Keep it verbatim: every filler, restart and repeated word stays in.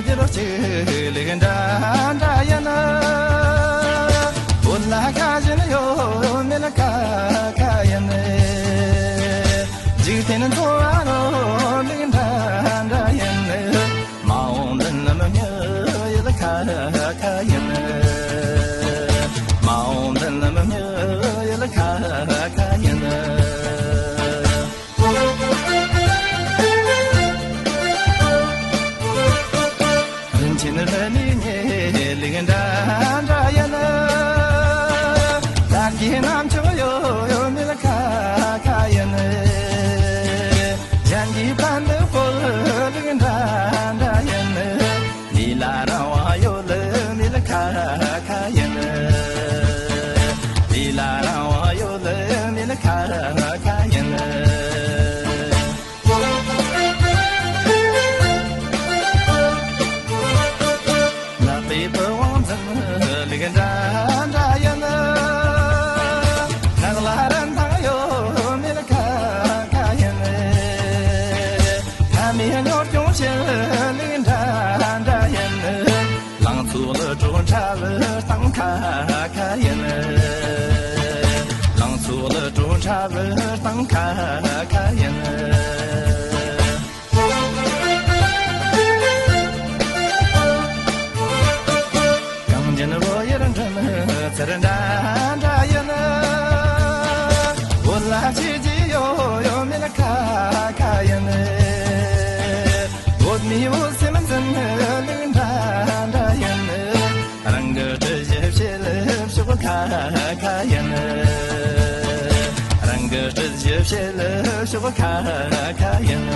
འདི་རུ་གཅིག་ལེགས་འདྲ་འདྲ་ཡིན། བོད་ལ་ཁ་ཞེན་ཡོད་མེད་ལ་ཁ་ཁ་ཡིན། འཇིག་རྟེན་འཚོ་བ་རུ་ལེགས་འདྲ་འདྲ་ཡིན། མ་འོངས་མདུན་ལམ་མྱུར་ཡུལ་ཁ་ཁ་ཡིན། མ་འོངས་མདུན་ལམ་མྱུར་ཡུལ་ཁ་ཁ་ཡིན། རིན་ཆེན་རི་ནི་ཉེ་ལེགས་འདྲ་འདྲ་ཡིན། དར་གྱི་རྣམ་ཅོག་ཡོད་ཡོད་མེད་ཁ་ཁ་ཡིན། གཞན་གྱི་ཕན་བདེ་སྐོར་ལེགས་འདྲ་འདྲ་ཡིན། ལས་ལ་རང་དབང་ཡོད་མེད་ཁ་ཁ་ཡིན། ལས་ལ་རང་དབང་ཡོད་མེད་ཁ་ཁ་ཡིན། ནག་པའི་བུ་དབང་འཛིན་ལེགས་འདྲ་འདྲ་ཡིན། ནག་ལ་རིན་ཐང་ཡོད་མེད་ཁ་ཁ་ཡིན། ཕ་མའི་གཉོར་སྐྱོང་བྱེད་ལེགས་འདྲ་འདྲ་ཡིན། ལང་ཚོ་ལ་བྲོ་འཁྲབ་སྟངས་ཁ་ཁ་ཡིན། ལང་ཚོ་ལ་བྲོ་འཁྲབ་སྟངས་ཁ་ཁ་ཡིན། གངས་ཅན་བོད་ཡུལ་འགྲིམ་ཚུལ་འདྲ་འདྲ་ཡིན། བོད་ལ་ཆོས་བརྒྱུད་ཡོད་ཡོད་མེད་ཁ་ཁ་ཡིན། བོད་མིའི་བོད་སེམས་འཛིན་ལུགས་འདྲ་འདྲ་ཡིན། རང་གི་སྲིད་ཇུས་བྱེད་ལུགས་ཕྱོགས་ཁ་ཁ་ཡིན། རང་གི་སྲིད་ཇུས་བྱེད་ལུགས་ཕྱོགས་ཁ་ཁ་ཡིན།